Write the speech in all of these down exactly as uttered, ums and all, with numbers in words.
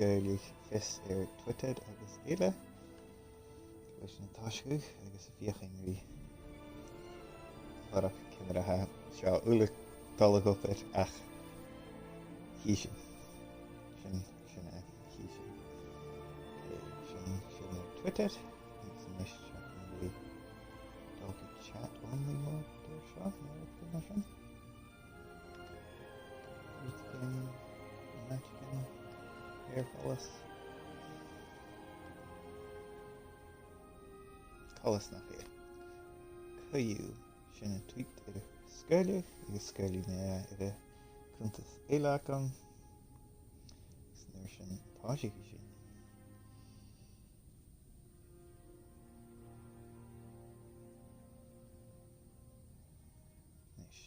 sgaoileadh fios air Twitter agus eile. Leis na tòiseachadh agus a' feuchainn ri a' chòrr ciamar a tha seo uile a' dol a dh'obair ach chì sinn. Sin, sin e, chì sinn. Eh, sin, sin air Twitter. Agus a-nis seachain ri dol gu chat only mode air seo, no rudeigin mar sin. Rudeigin, rudeigin, air coltas. Coltas nach eil. Co-dhiù, sin an tweet air sgaoileadh, agus sgaoilidh mi e air a' chunntas eile agam. Agus an uair sin, tòisichidh sinn. Nis,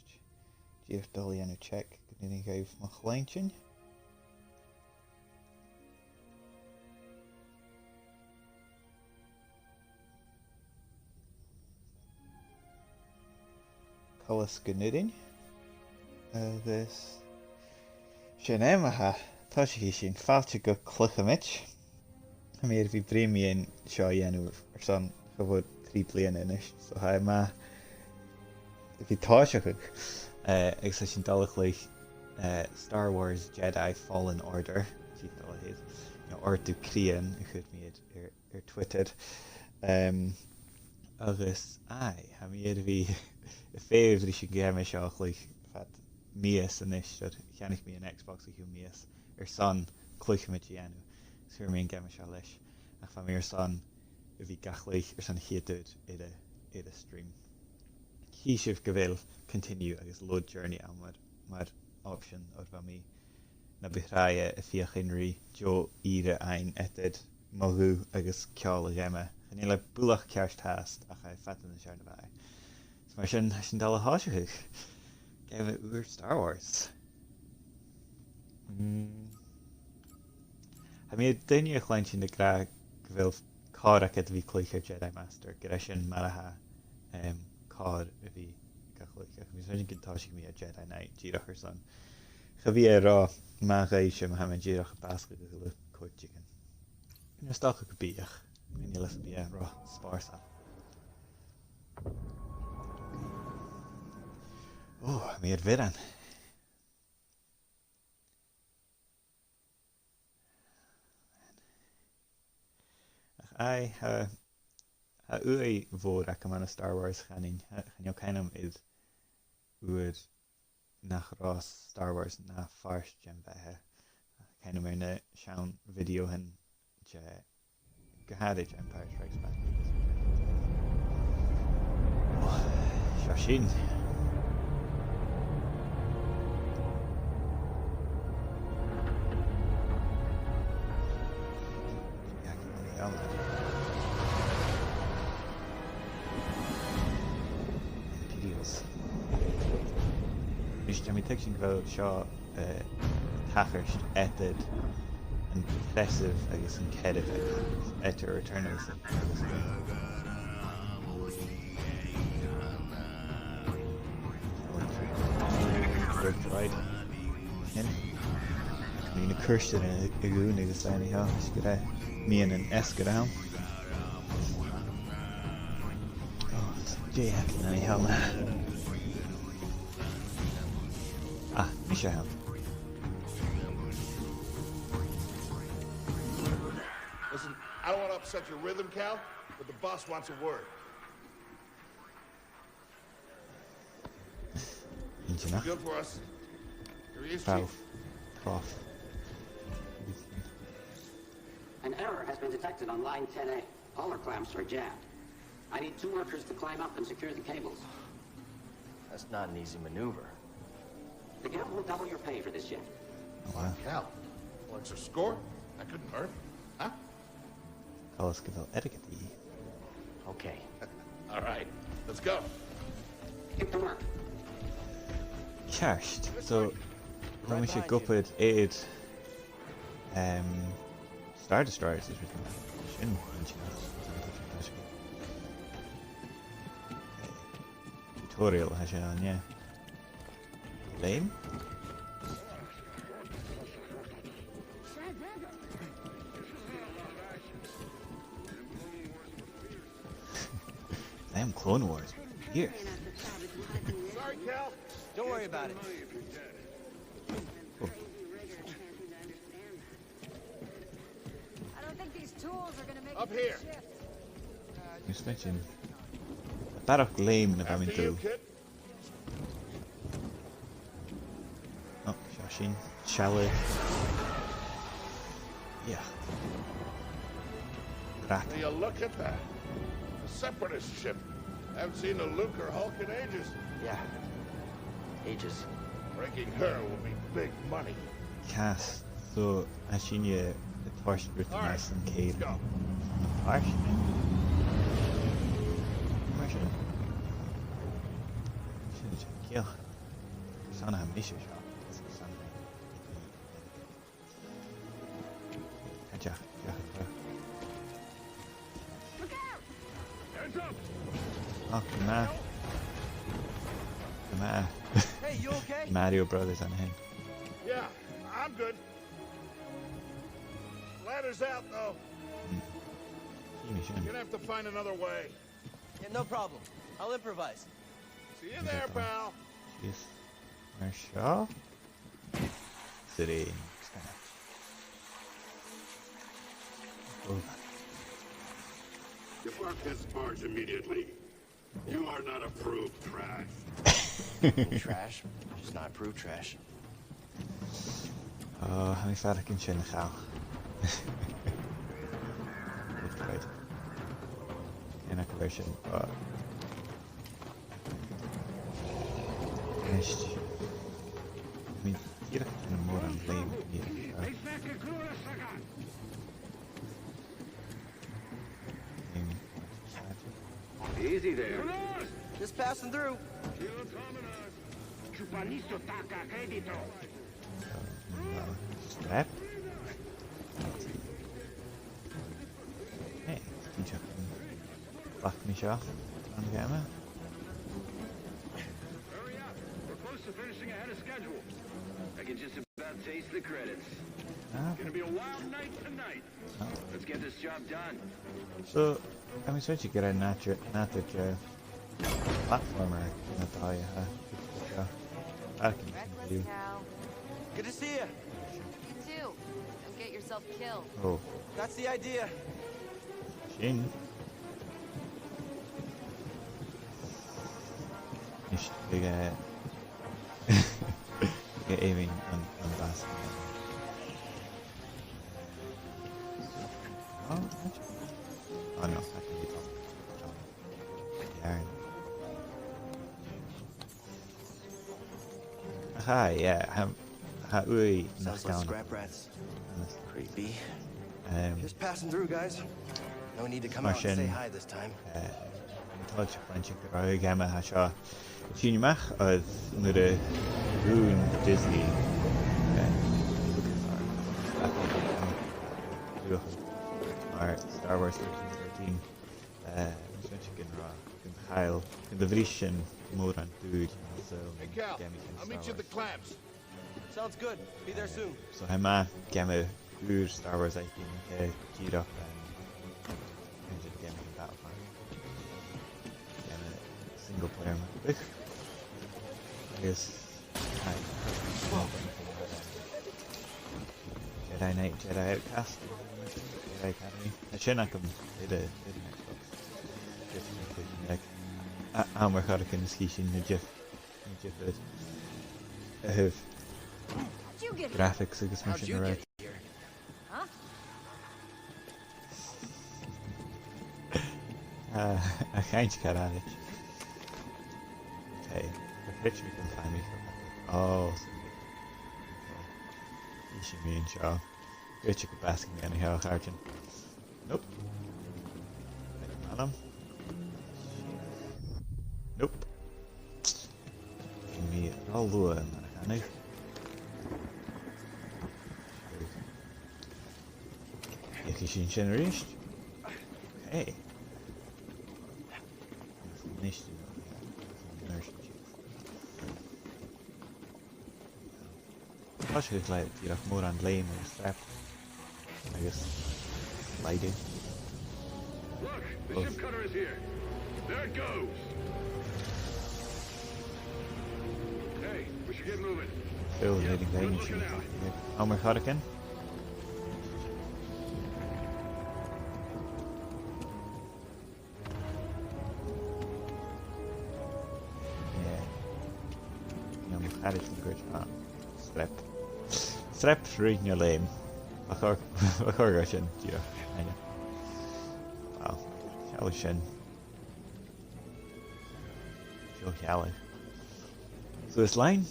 dìreach dol a dhèanamh check gun urrainn dhuibh mo chluinntinn. Coltas gun urrainn. Agus sin e ma-thà, tòisichidh sinn, fàilte gu Cluicheamaid. Tha mi air a bhith a' bruidhinn mu dheidhinn seo a dhèanamh airson cha mhòr trì bliadhna a-nis, so tha e math a bhith a' tòiseachadh. Eh, agus tha sinn a' dol a chluich, eh, Star Wars Jedi Fallen Order, tiotal a th' air, no Òrdugh Cruinn a chuir mi air, air, air Twitter. Em, agus, aye, tha mi air a bhith a' feitheamh ris an geama seo a chluich fad mìos a-nis, oir cheannaich mi an Xbox o chionn mìos airson Cluicheamaid a dhèanamh. Is fhuair mi an geama seo leis, ach bha mi airson a bhith ga chluich airson a' chiad uair air a, air a stream. Chì sibh gu bheil continue agus load journey ann mar, mar option, oir bha mi na bu tràithe a' feuchainn ri deagh ìre fhaighinn eadar mo ghuth agus ceòl a' gheama. Chan eil e buileach ceart fhathast, ach tha e fada nas fheàrr na bha e. Is mar sin, tha sinn a' dol a thòiseachadh. Geama ùr Star Wars. Mm. Tha mi air daoine a chluinntinn ag ràdh gu bheil còir agad a bhith a' cluich air Jedi Master, gur e sin mar a tha, em, còir a bhith ga chluich. Ach tha mi a' smaoineachadh gun tòisich mi air Jedi Knight dìreach airson cha bhi e ro math dhuibhse ma tha mi dìreach a' bàsachadh a h-uile cothrom. An-dràsta, chan eil fhios agam, chan eil fhios agam, bidh e ro spòrsail. Ò, tha mi air bhioran. Ach aye, tha, tha ùidh mhòr agam ann an Star Wars, chanainn, tha, chan eil cuimhn' agam air uair nach robh Star Wars na phàirt den bheatha. Cuimhn' agam air na seann bhideothan de, gu h-àraid Empire Strikes Back. Ò, seo sinn. Imperials. Nis, tha mi a' tuigsinn gu bheil seo, eh, a' tachairt eadar an treasamh agus an ceathramh, eadar Return of the Sith agus an Birthright. Sin. Bidh na cùirtean a' ghunna agus anyhow, is gu bheil mi an easgar ann. Ò, dè th' againn anyhow, ma. Ah, mise a th' ann. Listen, I don't want to upset your rhythm, Cal, but the boss wants a word. Good for us. Here he is, Chief. An error has been detected on line ten A. All our clamps are jammed. I need two workers to climb up and secure the cables. That's not an easy maneuver. The guild will double your pay for this shift. Wow. Cal, an extra score? That couldn't hurt. Huh? Coltas gu bheil airgead. Okay. All right, let's go. Get to work. Ceart. So, tha mise ag obair air, em, Star Destroyers is written. Sin, sin, sin, sin, sin. Tutorial, tha sin ann, yeah. Lame? Damn Clone Wars. Years. Sorry, Cal. Don't worry about it. Oh. I don't think these tools are gonna make Up here. Just mention. Barrachd leum na bha mi an dùil. Oh, seo sinn. Sealladh. Yeah. Right. Will you look at that? A separatist ship. Haven't seen a Luke or Hulk in ages. Yeah. Ages. Breaking her will be big money. Cas. So, tha sinne a' toirt rudan às an cèilidh. Às an cèilidh. Mar sin. Sin, sin ceart. 'S ann a tha mise seo. 'S ann a tha. Tha deach, deach, deach. Oh, come on. Come on. Hey, you okay? Mario Brothers on him. Yeah, I'm good. Ladder's out, though. Hmm. You're gonna have to find another way. Yeah, no problem. I'll improvise. See you there, pal. Jeez. Mar seo. City. Oh. Debark this barge immediately. You are not approved trash. Trash? Just not approved trash. Oh, tha mi a' faireachdainn sin, a Chailein. Good fight. Chan eil e gu bhith sin, but... Nist. Tha mi dìreach a' dèanamh mòran leum, yeah. Easy there. Just passing through. Chupanito taka crédito. Uh, strap. Hey, good job. Fuck me off. An geama. Hurry up. We're close to finishing ahead of schedule. I can just about taste the credits. Ah. Gonna be a wild night tonight. Oh. Let's get this job done. So, tha mi smaointinn gur e nàdar, nàdar de platformer na tha e, ha. Back in the view. Good to see you. You too. Don't get yourself killed. Oh. That's the idea. Sin. Is, bidh e, bidh e aiming an, an bas. Oh, oh no, that can be done. Yarn. Aha, yeah, tha, tha ùidh nach ann. Sounds like scrap rats. Creepy. Um, just passing through, guys. No need to come out and say hi this time. Mar sin, eh, tha mi toilichte a chluinntinn gun robh geama a tha seo a' tighinn a-mach air an uair a dhùin Disney, eh, Lucasfilm, Apple, mar Star Wars thirteen thirteen. Eh, tha mi a' smaointinn gun robh, gun chaill, gun do bhris sin mòran dùil anns an, hey, Cal, geama Star Wars. I'll meet you at the clamps. Sounds good. Be there soon. So tha e math geama ùr Star Wars a bhith a' dol dìreach, um, tangent geama ann am Battlefront. Geama single player mar-thà. Agus, aye. Jedi Knight, Jedi Outcast, Jedi Academy. Tha sin agam air a', air an Xbox. Just like, a, a, mar a chuireas sinn na diff- Did you get, uh, graphics agus mar sin air adhart? Huh? Uh, a chaidh car air. Okay. The pitch we can find me. Oh, so okay. Is mi an seo. Bit of a basking anyhow, Sergeant. Nope. Madam. Nope. Bha mi ro luath mar a chanadh. Feuchaidh sinn sin a-rithist. Okay. Nist. Nurse. Tha seo glè dìreach mòran leum agus strap agus lighting. Look, the ship cutter is here. There it goes. Hey, we should get moving. Still hitting things. Good looking out. Oh, my Hurricane. Yeah. No, my Hurricane good. Ah, slip. Slip through your lane. Ach, ach, ach, sin, yeah. I know. Wow. How is sin? Seo Cheallaigh. So this line.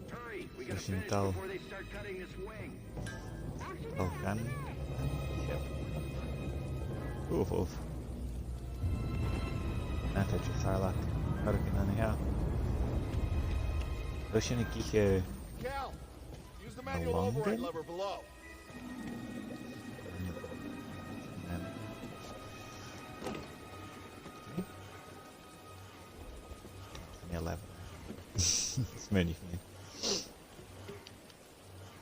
Hurry, we gotta finish before they start cutting this wing. Oh, gun. Yep. Oof, oof. Not such a Sarlacc. Hurricane on the hill. Ocean Geek. Cal, use the manual override lever below. Eleven. It's many for me.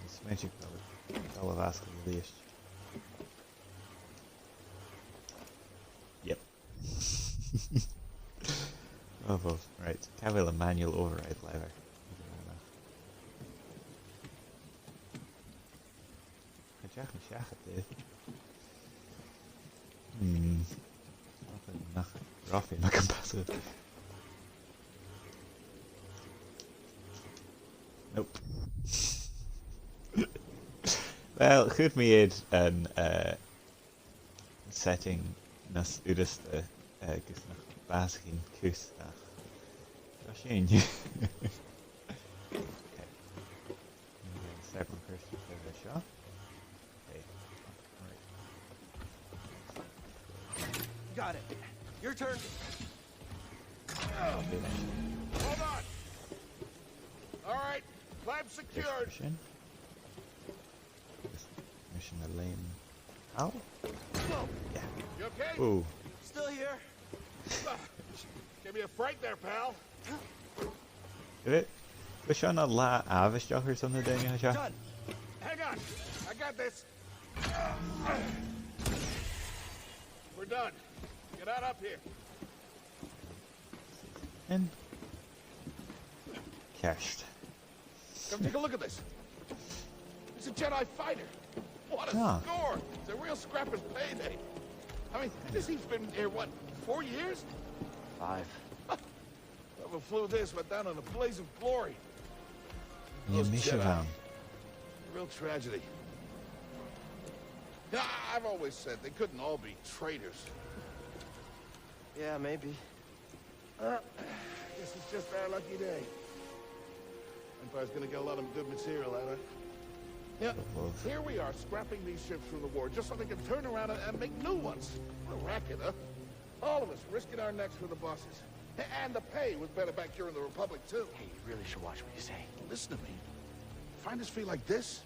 It's magic, though. It's all of us, at least. Yep. Oh, well, right. Cà bheil am manual override lever? Cha deach mi seachad e. Hmm. Nach robh e na compass. Nope. Well, chuir mi air an, uh, setting nas fhurasta, uh, gus nach bàsaicheadh cus ach. Tha sin. Okay. Circle person for the shot. Okay. All right. Got it. Your turn. Hold on. All right. Clamp secured. Mission. Mission Elaine. Ow. Whoa. Yeah. You okay? Ooh. Still here. Gave me a fright there, pal. Did it? Bha seo na latha àbhaisteach airson na daoine seo. Done. Hang on. I got this. We're done. Get on up here. And cast. Come take a look at this. It's a Jedi fighter. What a score! It's a real scrapper's payday. I mean, this thing's been here, what, four years? Five. Whoever flew this went down in a blaze of glory. Those Jedi. Real tragedy. Yeah, I've always said they couldn't all be traitors. Yeah, maybe. Uh, this is just our lucky day. Empire's gonna get a lot of good material out of it. Yeah, here we are scrapping these ships from the war just so they can turn around and, and make new ones. What a racket, huh? All of us risking our necks for the bosses. A-, and the pay was better back during the Republic, too. Hey, you really should watch what you say. Listen to me. Find us free like this,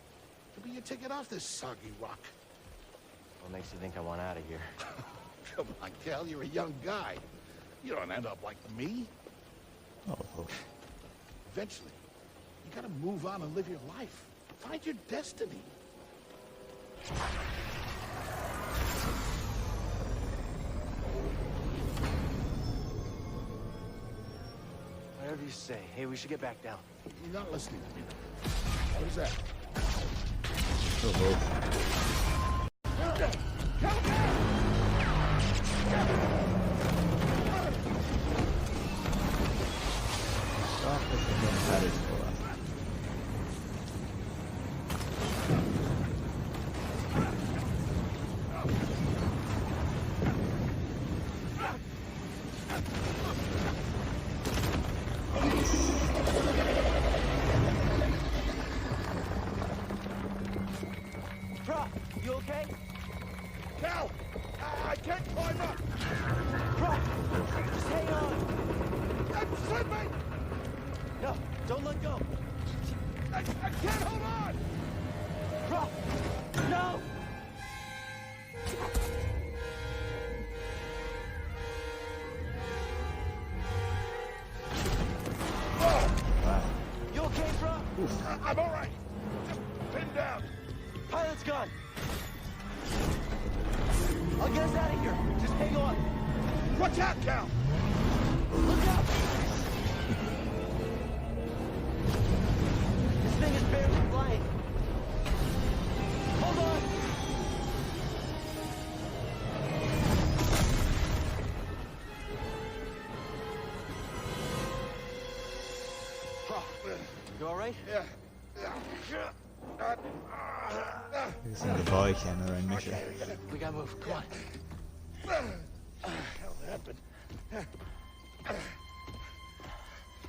could be your ticket off this soggy rock. What makes you think I want out of here? Come on, Cal, you're a young guy. You don't end up like me. Oh. Eventually, you gotta move on and live your life. Find your destiny. Whatever you say. Hey, we should get back down. You're not listening to me. What is that? Uh-oh. Stop this again. That is cool. Pratt, you okay? Cal! I, I can't climb up! Pratt, just hang on! I'm slipping! No, don't let go! I, I can't hold on! Pratt, no! Wow. You okay, bro? Oof. I- I'm all right. Just Down. Pilot's gone. I'll get us out of here. Just hang on. Watch out, Cal! Look out! This thing is barely flying. Hold on! Prof, you all right? Yeah. Agus an do bhàthadh e nuair a rinn mise? We gotta move. Come on. What the hell happened?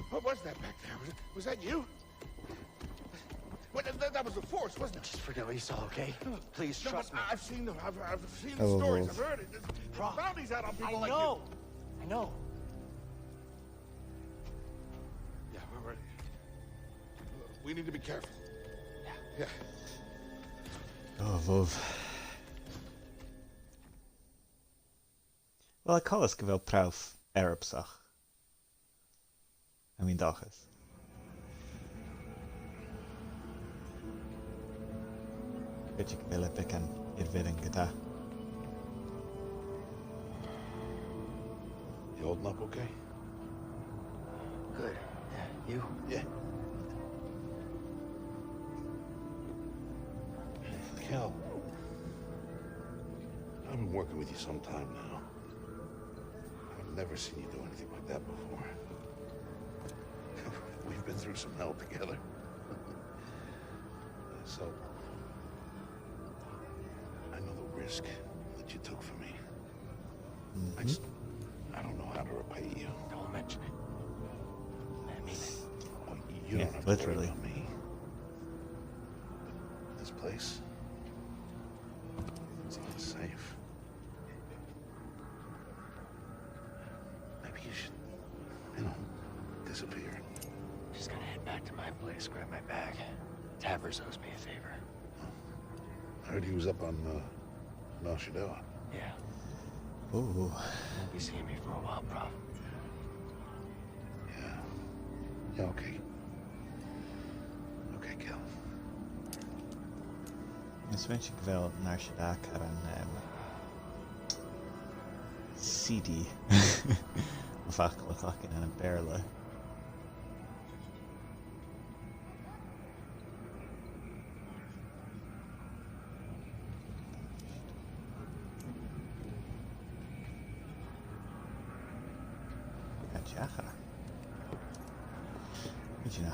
What was that back there? Was, was that you? What, that, that was the force, wasn't it? Just forget what you saw, okay? Please, no, trust me. I've seen the, I've, I've seen the stories. I've heard it. There's bounties out on people like you. I know. I know. Yeah, we're ready. We need to be careful. Yeah. Ò, bhobh. Uill, tha coltas gu bheil Prof earbsach. Tha mi an dòchas. Bidh e gu bheil e beagan air bhioran ge-tà. You holding up okay? Good. Yeah, you? Yeah. Cal, I've been working with you some time now. I've never seen you do anything like that before. We've been through some hell together. So, I know the risk that you took for me. I just, I don't know how to repay you. Don't mention it. I mean it. Oh, you don't have to worry about me. This place, it's not safe. Maybe you should, you know, disappear. Just gotta head back to my place, grab my bag. Tavros owes me a favor. I heard he was up on, uh, Nar Shaddaa. Yeah. Ooh. Won't be seeing me for a while, Prof. Yeah. Yeah, okay. Okay, Cal. Is mi a' smaoineachadh gu bheil Nar Shaddaa car an, um, C D. Am facal a th' againn ann am Beurla. Gotcha. Gotcha.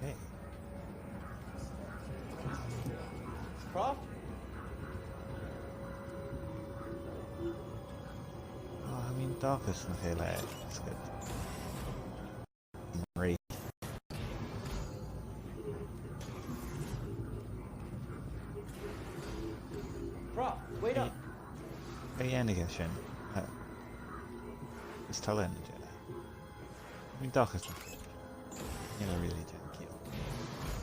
Hey. Prof? Oh, I mean, darkness in the hill, eh? That's good. Right. Prof, wait up. Hey, hey, Anakin, sin. Uh, is toil leam an Jedi. I mean, darkness in the hill. You know, really, Jedi kill.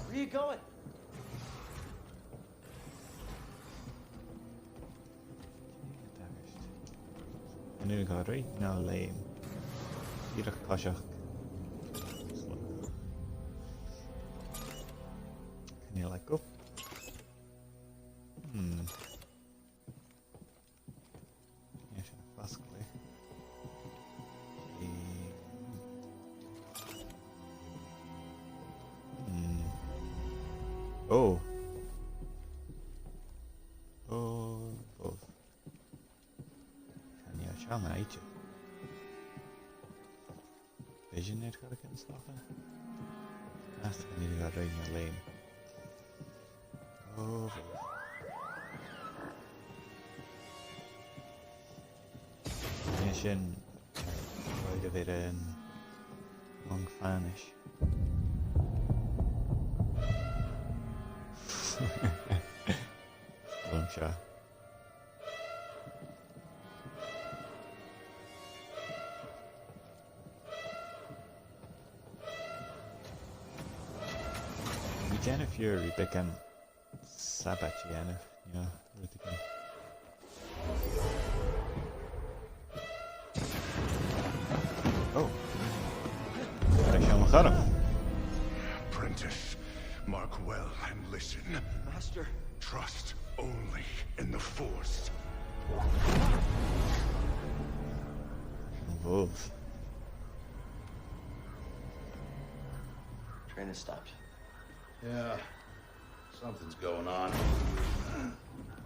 Where you going? An urrainn dhomh ruith no leum? Dìreach coiseachd. Chan eil e gu. Hmm. Nì sinn fosgladh. Eh. Hmm. Oh. Oh, oh. Chan eil seo math idir. Vision air choreigin, 's dòcha? Ach chan eil e gu ruith no leum. Oh, bhobh. Nì sinn, eh, rud a bheir, um, long finish. Long shot. Bha mi a' dèanamh fiughair ri beagan sabaid a dhèanamh, you know, rudeigin. Oh. Tha seo mo chorp. Look well and listen. Master. Trust only in the Force. Wolf. Train has stopped. Yeah, something's going on.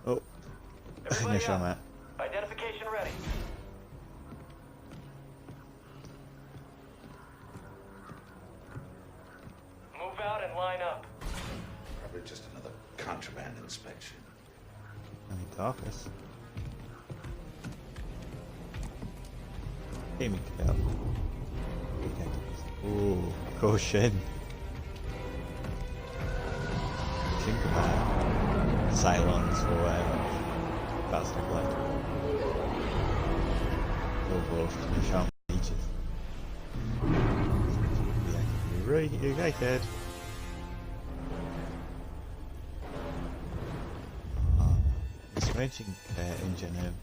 Oh. Everybody up. Identification ready. Move out and line up. Probably just another contraband inspection. An-dràsta. Cò mheud a th' ann? Ò, cò sin? Sin gu math. Cylons, whatever. Bastard, like. Oh, bro, mi seo. Right, you guys dead. Ah, is mentioned, uh, in Geneva.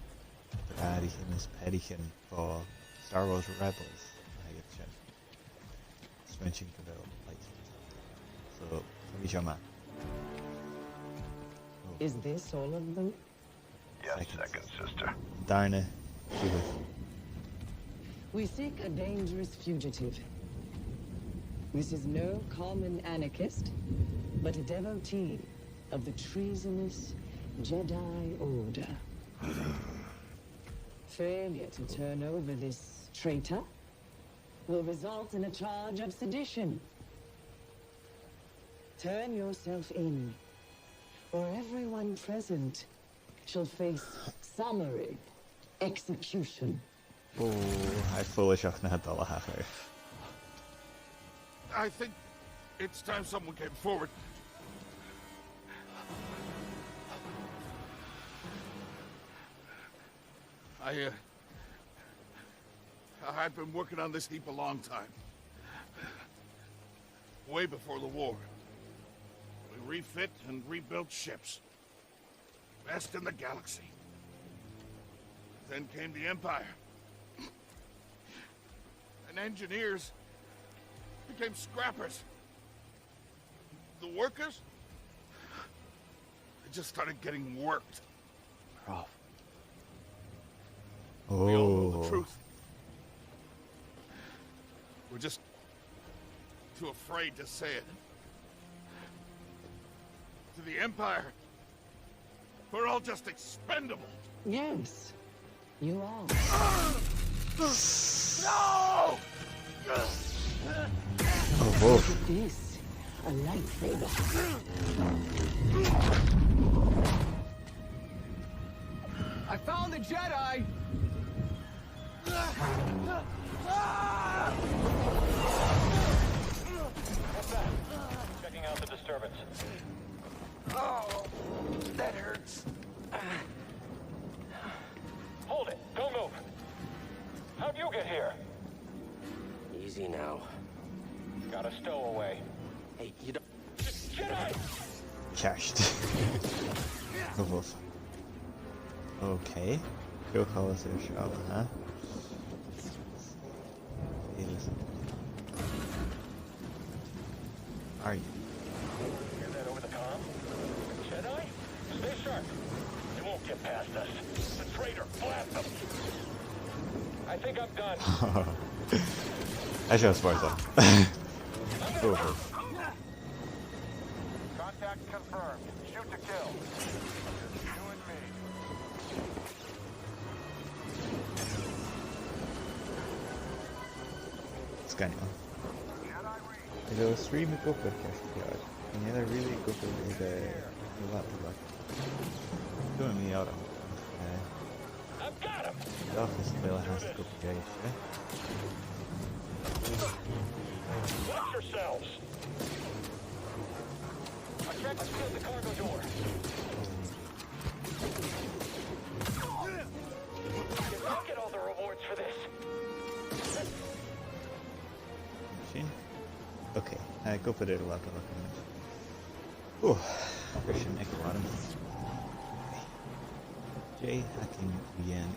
Air a bheil sinn a' smaoineachadh air Star Wars Rebels, I get shot. Is mentioned gu bheil lights. So, let me show my. Oh. Is this all of them? Yes, second, sister. Dàrna, siuthad. We seek a dangerous fugitive. This is no common anarchist, but a devotee of the treasonous Jedi Order. Failure to turn over this traitor will result in a charge of sedition. Turn yourself in, or everyone present shall face summary execution. Oh, I foolish ach na dol a thachair. I think it's time someone came forward. I, uh, I've been working on this heap a long time. Way before the war. We refit and rebuilt ships. Best in the galaxy. Then came the Empire. And engineers became scrappers. The workers, they just started getting worked. Prof. We all know the truth. We're just too afraid to say it. To the Empire, we're all just expendable. Yes, you are. No! Oh, whoa. Look at this. A lightsaber. I found the Jedi! Checking out the disturbance. Oh, that hurts. Hold it. Don't move. How'd you get here? Easy now. Got a stowaway. Hey, you don't. Jedi! Ceart. Go bhfuil. Okay. Go call us your shop, huh? Hey, listen. Are you? Hear that over the comm? Jedi? Stay sharp. They won't get past us. The traitor, blast them. I think I'm done. That's just for them. Cool. Contact confirmed. Shoot to kill. You and me. Scanning. Is there a stream of Goblin Cast yard? And the other really Goblin is a lot of luck. Doing me out of uh, I've got him! The office still has to go to Jay, eh? Watch yourselves! I can't seal the cargo door. You don't get all the rewards for this. Machine? Okay, I go put it a lot of luck. Oh, Christian Echo Bottom. Jay hacking again.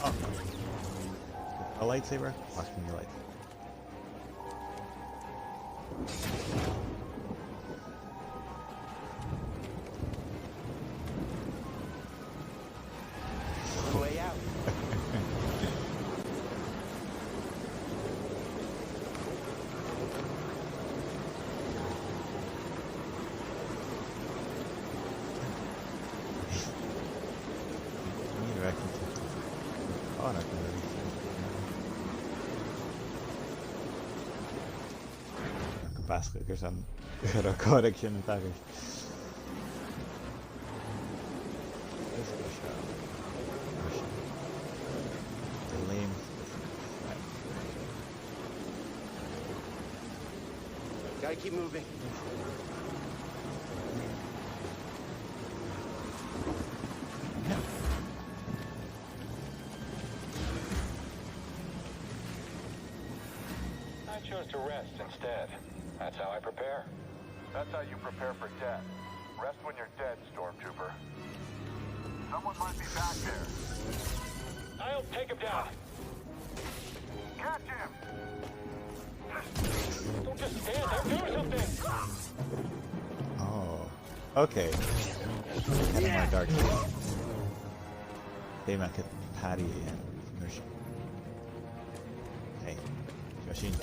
Oh. A lightsaber? Watch me light. Gu basgadh airson gun robh còir aig sin an-dràsta. Is go seo. The lame. Gotta keep moving. I chose to rest instead. That's how I prepare. That's how you prepare for death. Rest when you're dead, Stormtrooper. Someone might be back there. I'll take him down. Catch him! Don't just stand there, do something! Oh. Okay. Kind of my dark side. They might get patty again. Hey. Machine.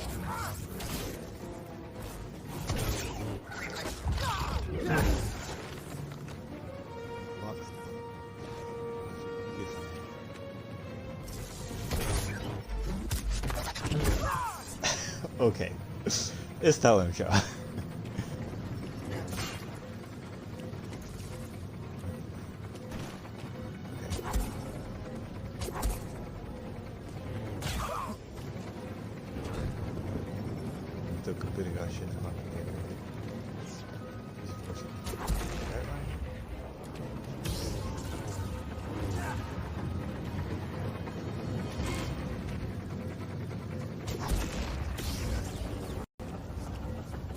Okay. Is toil leam seo. Took a bit of a shit.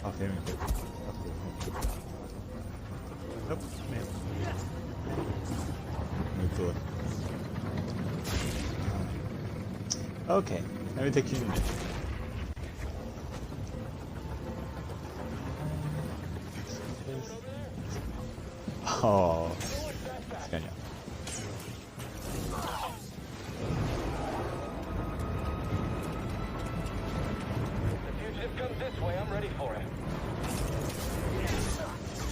Okay, nope, man. Move to it. Okay, let me take you. Oh, it's gonna. The fugitive comes this way, I'm ready for him.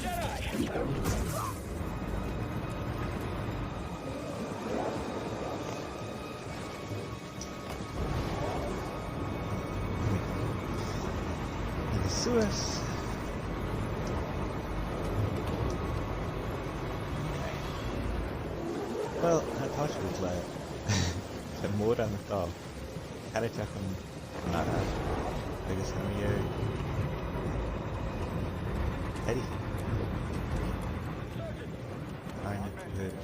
Jedi! Agus suas. Well, tha e toilichte le, le mòran a' dol. Caraidean mara. Agus tha mi ag iarraidh. Fine, good.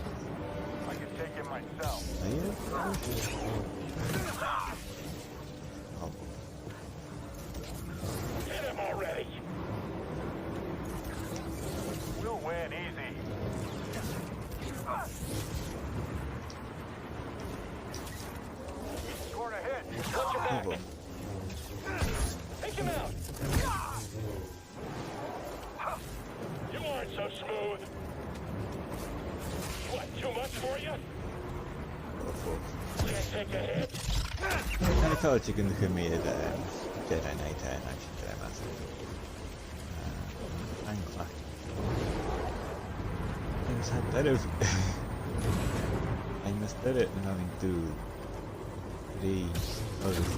I can take him myself. Are you? Oh. Get him already! We'll win easy. Scored ahead. Watch your back. Take him out. You aren't so smooth. What, too much for you? Can't take a hit. Tha mi a' tuigsinn gun do chuir mi air, eh, Jedi Knight, eh, an sin Jedi Master. Eh, an cloch. Agus tha e doirbh. Agus tha e doirbh na bhith dùil ri agus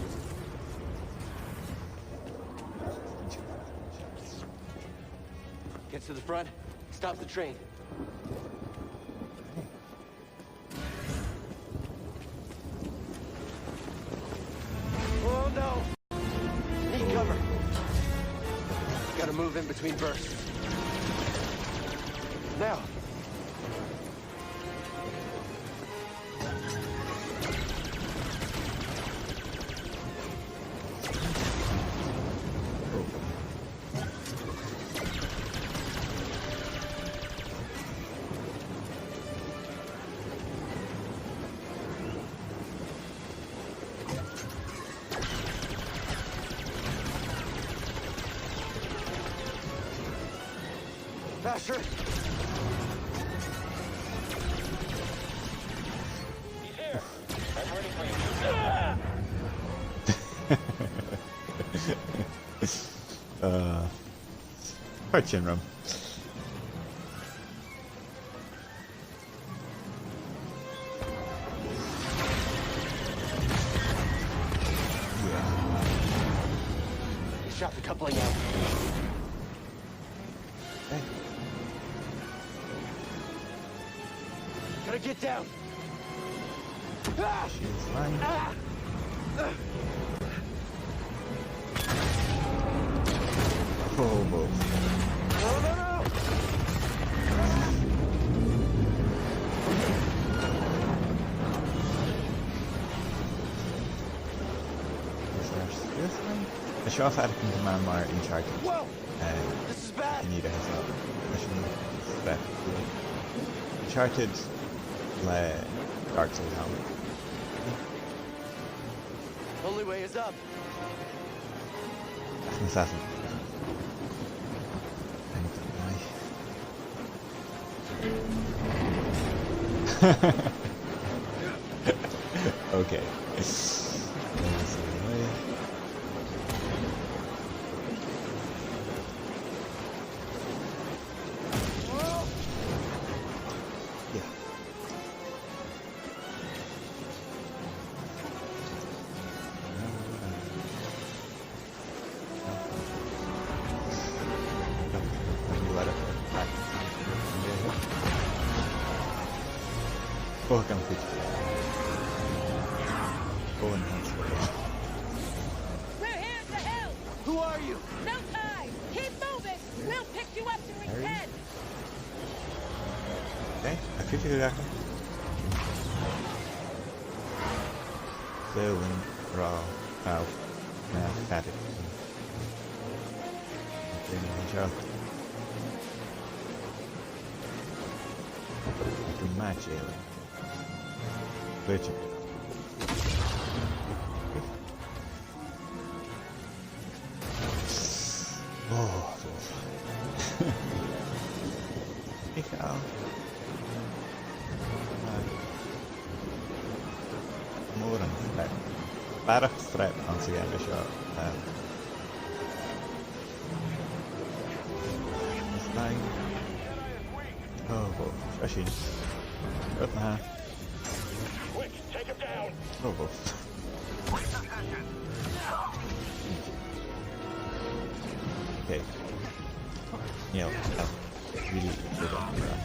Get to the front. Stop the train. Oh no! Need cover. Gotta move in between bursts. Now. Faster! He's here. I'm ready for you. Uh, Part sin rom. Drop the coupling out. Hey. Gotta get down. Ah! She's fine. Ah! Oh, boy. No, no, no! Is there this one? Is there a fire can command more in charge? Whoa! Eh, this is bad. Chan eil e, tha e, tha e sin bad. Uncharted le Dark Souls a th' ann. Only way is up. Ach, na sàsan. Thank you, boy. Okay. Yeah. Oh, come quick. Oh, enhance. We're here to help! Who are you? No time! Keep moving! We'll pick you up when we can! Okay, a creature here. Feeling raw. Ow. Nah, had it. Okay, no, sure. Too much alien. Glitching. Oh, oh. Michael. Mòran threat. Barrachd threat anns a' gheama seo. Um, it's fine. Oh, oh, seo sinn. Up na. Quick, take him down. Oh, oh. Okay. Neil, oh, really good on that.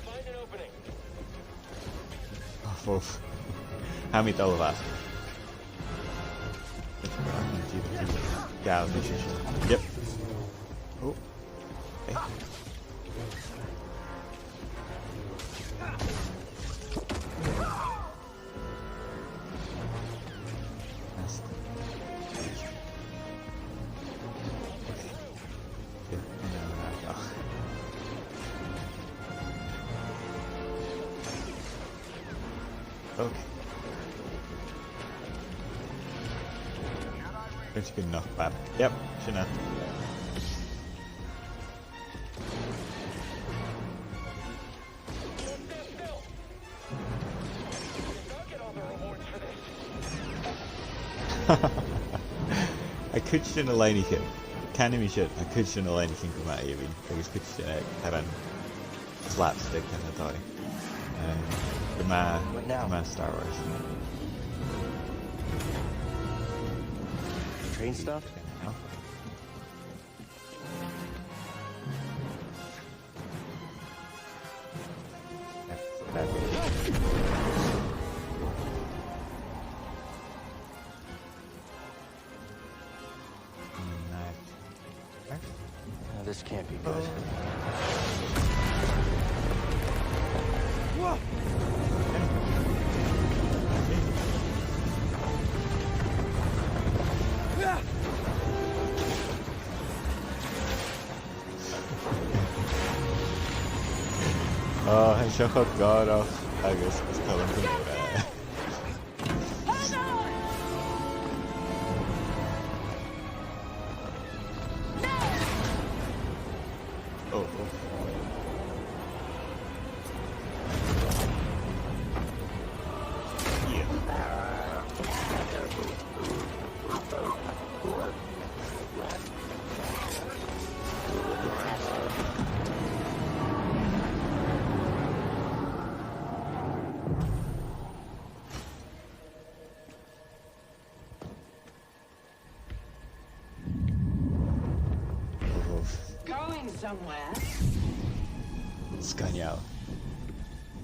Find an opening. Oh, oof. Tha mi a' dol a-mach. Yep. Oh. Okay. That's okay. That's good enough, bad. Yep, sin e. Tha cuid de na loidhnichean, canaidh mi sin, tha cuid de na loidhnichean gu math èibhinn, agus cuid de na, eh, caran slapstick ann an dòigh. Um, gu math, what now? Gu math Star Wars. Train stuff? Oh, this can't be good. Oh, tha seo cho gòrach agus is toil leam go mór e. Oh, oh. Yeah. Somewhere. Sgoinneil.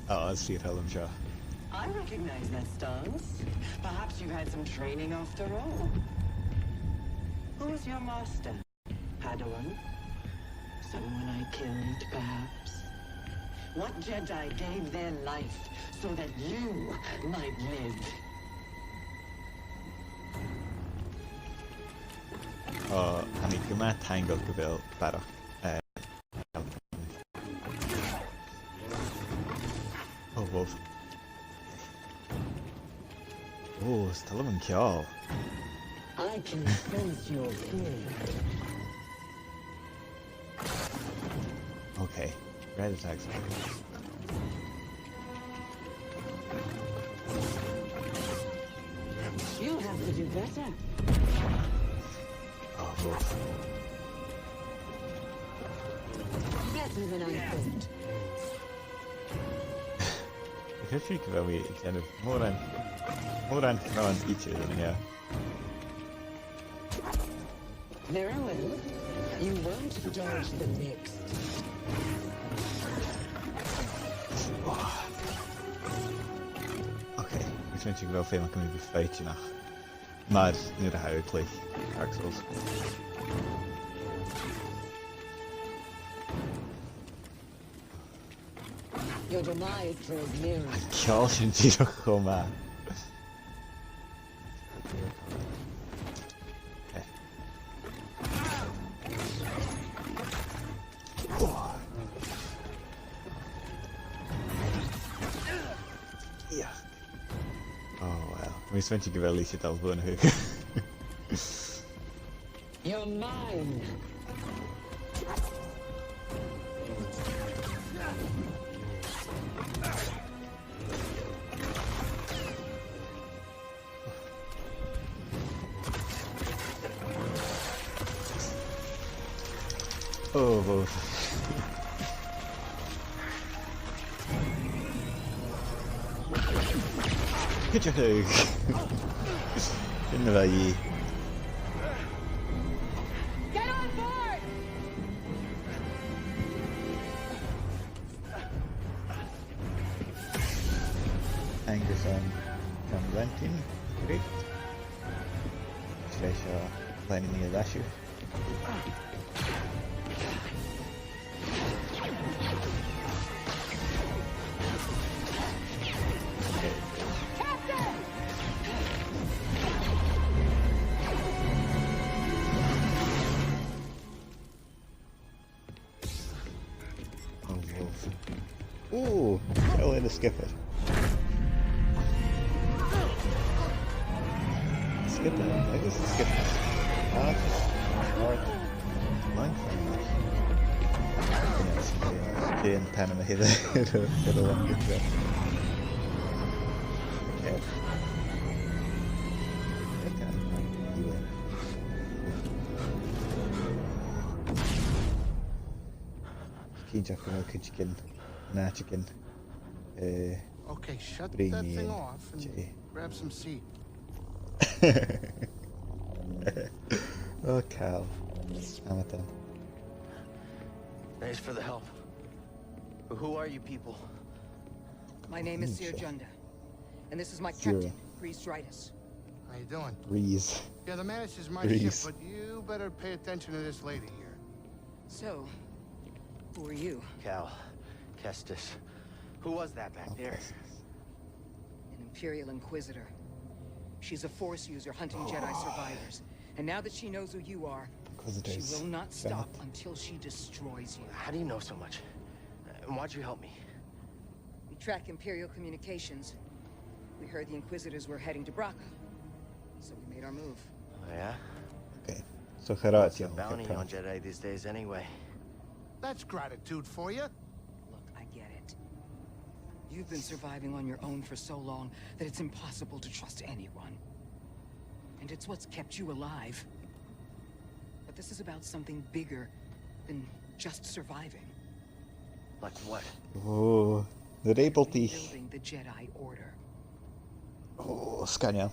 Oh, is fìor thoil leam seo. I recognize that stance. Perhaps you've had some training after all. Who was your master? Padawan? Someone I killed, perhaps? What Jedi gave their life so that you might live? Oh, tha mi gu math taingeil gu bheil barrachd, eh, oh, wow. Oh, is toil leam an ceòl. I can sense your fear. Okay, red attacks. You'll have to do better. Oh, oof. Better than I thought. Tha fios gu bheil mi kind of mòran, mòran cron idir an-seo. Very well. You won't dodge the next. Okay, tha mi a' smaoineachadh gu bheil feum agam air a bhith a' faighinn ach mar nuair a tha thu a' cluich Dark Souls. Your demise draws nearer. An ceòl sin dìreach cho math. Okay. Yeah. Oh, well. Tha mi a' smaoineachadh gu bheil e a' dol a bhuannachadh. You're mine. Oh, wow. Good job. Didn't know about you. Get on board! Angus on John Lentin. Great. Slash, uh, planning the issue. Oh, wow. Ooh, oh, and a skipper. Skipper, I guess a skipper. Ah, just, alright. Mind flayer. Yes, yeah, Jane Panama here, the, the one good job. Okay. Okay. You win. Cinnteach gu bheil cuideigin, an àiteigin, eh, okay, shut that thing off and grab some seed. Oh, Cal. Am I done? Thanks for the help. Who are you people? My name is Cere Junda, and this is my captain, Rhys Drydas. How you doing? Rhys. Yeah, the Mantis is my ship, but you better pay attention to this lady here. So, who are you? Cal Kestis. Who was that back there? An Imperial Inquisitor. She's a Force user hunting Jedi survivors. And now that she knows who you are, she will not stop until she destroys you. How do you know so much? And why'd you help me? We track Imperial communications. We heard the Inquisitors were heading to Bracca, so we made our move. Oh, yeah? Okay. So, what's the bounty on Jedi these days, anyway? That's gratitude for you. Look, I get it. You've been surviving on your own for so long that it's impossible to trust anyone. And it's what's kept you alive. But this is about something bigger than just surviving. Like what? Oh, they're able to. Rebuilding the Jedi Order. Oh, sgoinneil.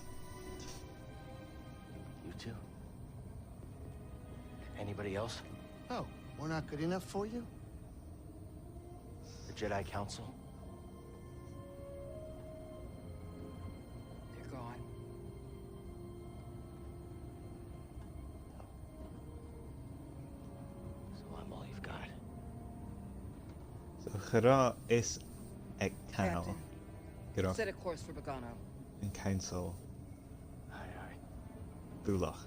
You too? Anybody else? Oh, We're not good enough for you? The Jedi Council? They're gone. So I'm all you've got. So cha robh fhios aig Cal gun robh an Council. Aye, aye. Buileach.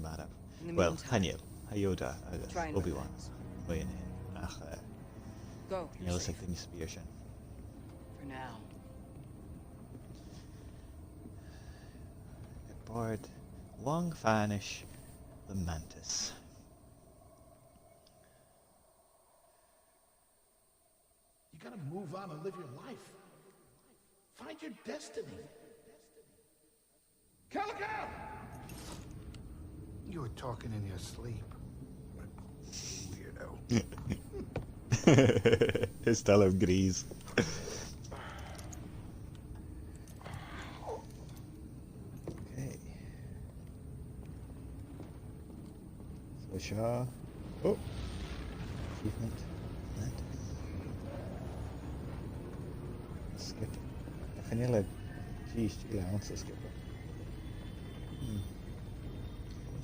Marbh. Well, chan eil. Tha Yoda agus Obi-Wan. Ach, eh, chan eil fhios aig duine sam bith air sin. For now. Air bòrd long fànais the Mantis. You gotta move on and live your life. Find your destiny. Calico! You were talking in your sleep. Weirdo. Is toil leam grease. Okay. So seo. Oh. Achievement. That. Skip. Chan eil e, jeez, chan eil e anns an skip. Hmm.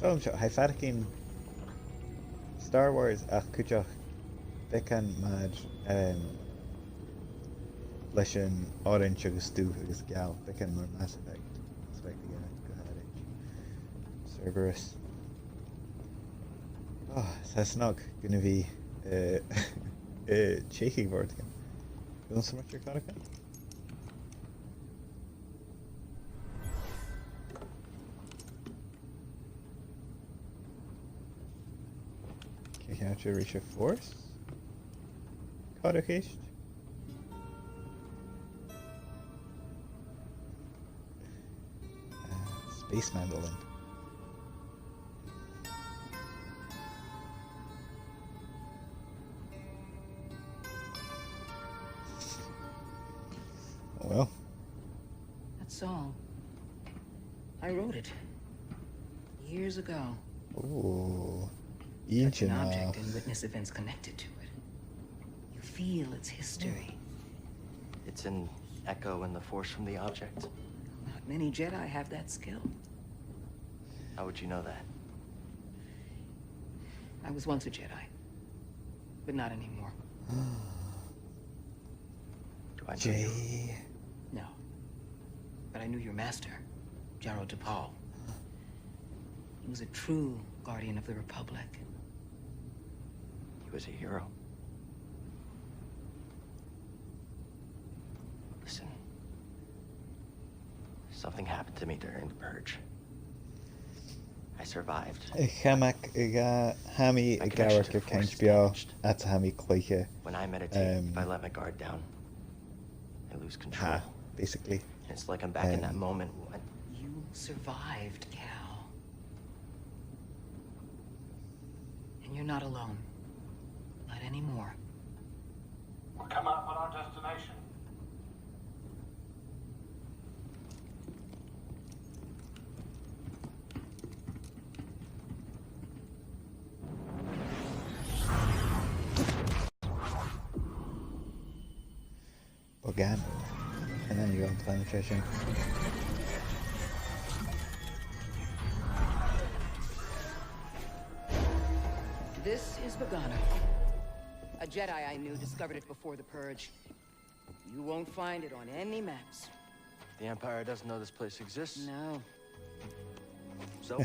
Film seo, tha e a' faireachdainn Star Wars ach cuideachd beagan mar, em, leis an orains agus dubh agus geal, beagan mar Mass Effect. Mass Effect a dhèanamh gu h-àraid. Cerberus. Ah, 's e snog gun a bhith, eh, eh, teicheadh bòrd againn. Bheil an smaointe air còmhradh? Cò cheart a rinn seo? Force? Còmhradh a-rithist? Ah, Space Mandolin. Oh, well. That song. I wrote it. Years ago. Ooh. Such an object and witness events connected to it. You feel its history. It's an echo in the Force from the object. Not many Jedi have that skill. How would you know that? I was once a Jedi, but not anymore. Do I know you? Jay. No. But I knew your master, Jaro Tapal. He was a true guardian of the Republic. He was a hero. Listen. Something happened to me during the purge. I survived. Tha mi, tha mi ag amharc air cainnt beò, ach tha mi a' cluiche. When I meditate, if I let my guard down, I lose control. Basically. And it's like I'm back in that moment when... You survived, Cal. And you're not alone. Not anymore. We're coming up on our destination. Bogano. Chan eil mi ag iarraidh an t-ainm seo. This is Bogano. A Jedi I knew discovered it before the Purge. You won't find it on any maps. The Empire doesn't know this place exists? No. So?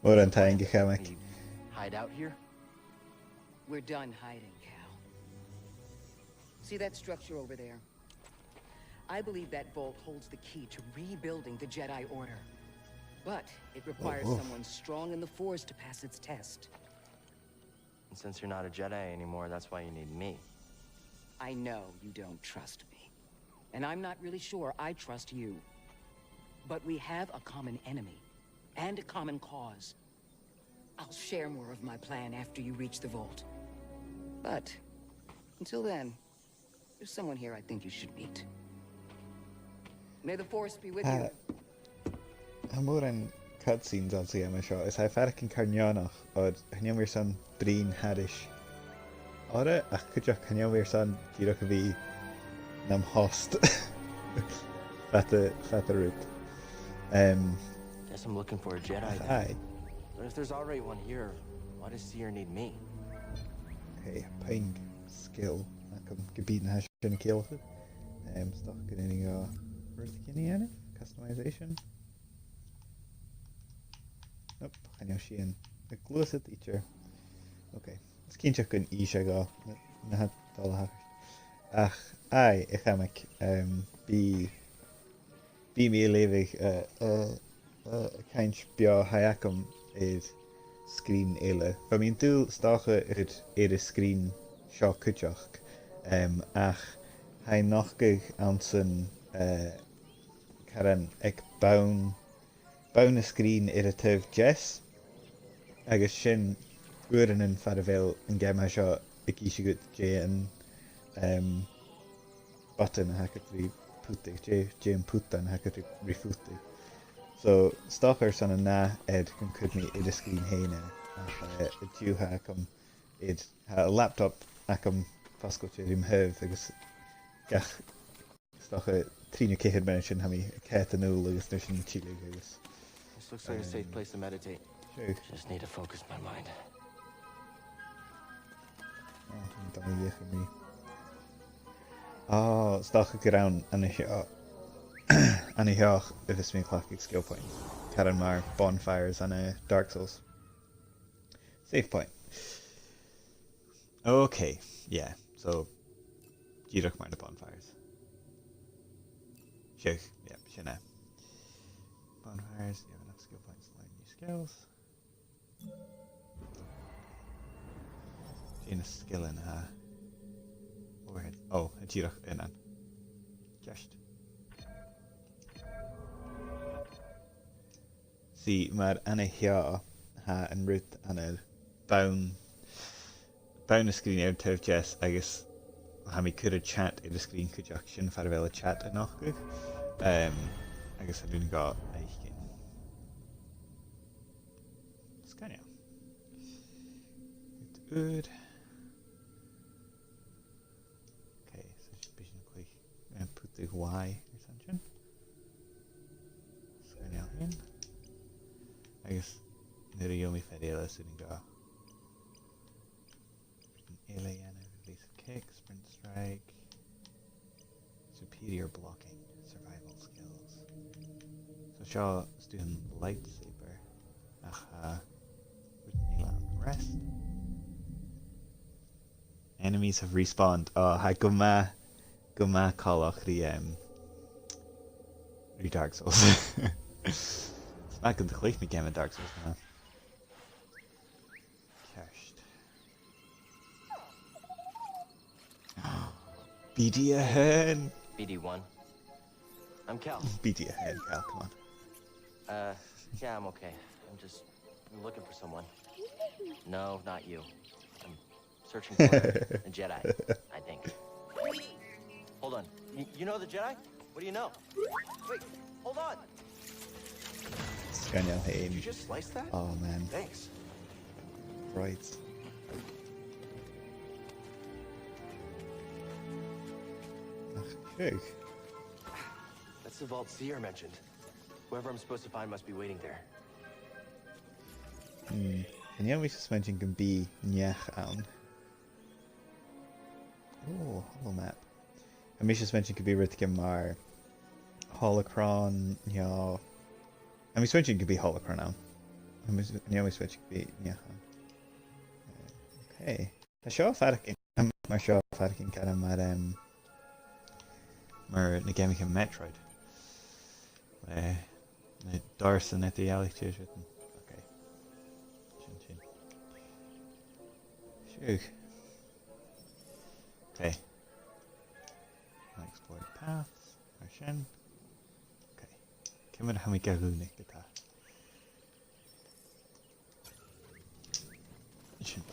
Mòran taing, a Chormac. Any hideout here? We're done hiding, Cal. See that structure over there? I believe that vault holds the key to rebuilding the Jedi Order. But it requires someone strong in the Force to pass its test. And since you're not a Jedi anymore, that's why you need me. I know you don't trust me. And I'm not really sure I trust you. But we have a common enemy and a common cause. I'll share more of my plan after you reach the vault. But until then, there's someone here I think you should meet. May the Force be with you. Tha, tha mòran cutscenes anns a' gheama seo, is tha e a' faireachdainn car neònach, oir chan eil mi airson bruidhinn thairis orra, ach cuideachd chan eil mi airson dìreach a bhith nam thost fad a, fad an rud. Um, Guess I'm looking for a Jedi then. Aye. But if there's already one here, why does Cere need me? Hey, ping skill. Agam ge bith na tha sin a' ciallachadh. Um, 's dòcha gun urrainn dhomh rudeigin a dhèanamh. Customization. Nope, chan eil sìon a' gluasad idir. Ok, is cinnteach gun innis e dhomh na, na tha dol a thachairt. Ach, aye, a Chomaig, um, bidh, bidh mi a' leughadh, uh, uh, uh, cainnt beò a th' agam air sgrìn eile. Bha mi an dùil 's dòcha air, air an sgrìn seo cuideachd, um, ach tha e a' nochdadh anns an, uh, caran aig bonn, bonn na sgrìn air an taobh deas, agus sin uaireannan far a bheil an geama seo ag innse dhut dè an, um, button a th' agad ri putadh, dè, dè am putan a th' agad ri, ri phutadh. So, 's dòcha airson an ath fhear gun cuir mi air an sgrìn fhèin e, ach, eh, an-diugh tha agam air, tha an laptop agam fosgailte rim thaobh agus gach 'S dòcha trì no ceithir mionaidean tha mi a' coimhead a-null agus an uair sin a' tilleadh agus, This looks like a safe um, place to meditate. Sure. Just need to focus my mind. Oh, an dà dhìochuimhnich. Oh, 's dòcha gur ann an seo, an seo a bhios mi a' cleachdadh skill points. Caran mar bonfires ann an Dark Souls. Save point. Okay, yeah, so dìreach mar na bonfires. Sure, yeah, sin e. Bonfires, you have enough skill points to learn new skills. Dè na sgillidhean a tha? Overhead. Oh, tha dìreach aon ann. Ceart. See, mar an seo, tha an rud ann air bonn, bonn na sgrìne air an taobh deas agus tha mi a' cur an chat air an sgrìn cuideachd, sin far a bheil an chat a' nochdadh. Um, agus tha mi a' dol a dh'fhaicinn. Sgoinneil. Rud ùr. Okay, so 's e bidh sinn a' cluich, eh, putadh Y airson sin. Sgoinneil fhèin. Agus nuair a gheibh mi fear eile, 's urrainn dhomh rudan eile a dhèanamh, evasive kick, sprint strike, superior blocking, survival skills. So seo 's dòcha an lightsaber, ach, eh, rudan eile ann. Rest. Enemies have respawned. Oh, tha e gu math, gu math coltach ri, um, ri Dark Souls. 'S math gun do chluich mi geama Dark Souls, no. Ceart. B D a h-aon! B D one. I'm Cal. B D a h-aon, Cal, come on. Uh, yeah, I'm okay. I'm just, I'm looking for someone. No, not you. I'm searching for a Jedi, I think. Hold on. Y- you know the Jedi? What do you know? Wait, hold on. Sgoinneil fhèin. Did you just slice that? Oh, man. Thanks. Right. Ach, sure. That's the vault Cere mentioned. Whoever I'm supposed to find must be waiting there. Hmm. Chan eil mise a' smaointinn gum bi neach ann. Oh, holomap. Tha mise a' smaointinn gum bi rudeigin mar holocron, no. Tha mi a' smaointinn gum bi holocron ann. Tha mi, chan eil mise a' smaointinn gum bi neach ann. Okay. Tha seo a' faireachdainn, mar seo a' faireachdainn caran mar, em, mar na geamaichean Metroid. Eh, na dorsan eadar-dhealaichte sin. Okay. Sin sin. Siuthad. Okay. Unexplored paths. Mar sin. Okay. Ciamar a tha mi ga dhùnadh ge-tà? Sin.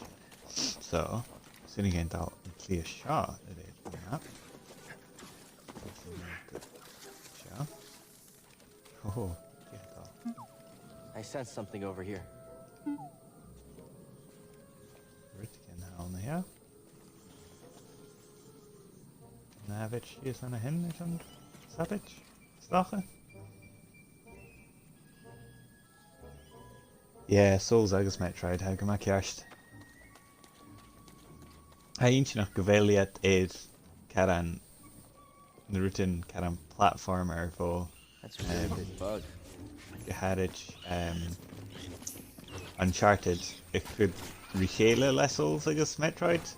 So, 's urrainn dhuinn dol an cliath seo a-rithist, no? Seo. Oh, dè tha dol? I sense something over here. Rudeigin ann a sheo. An e a bheil sìos an sin airson sabaid? Is dòcha? Yeah, Souls agus Metroid, tha gu math ceart. Tha e inntinneach gu bheil iad air caran, na rudan caran platformer bho, um, gu h-àraid, um, Uncharted a chur ri chèile le Souls agus Metroid.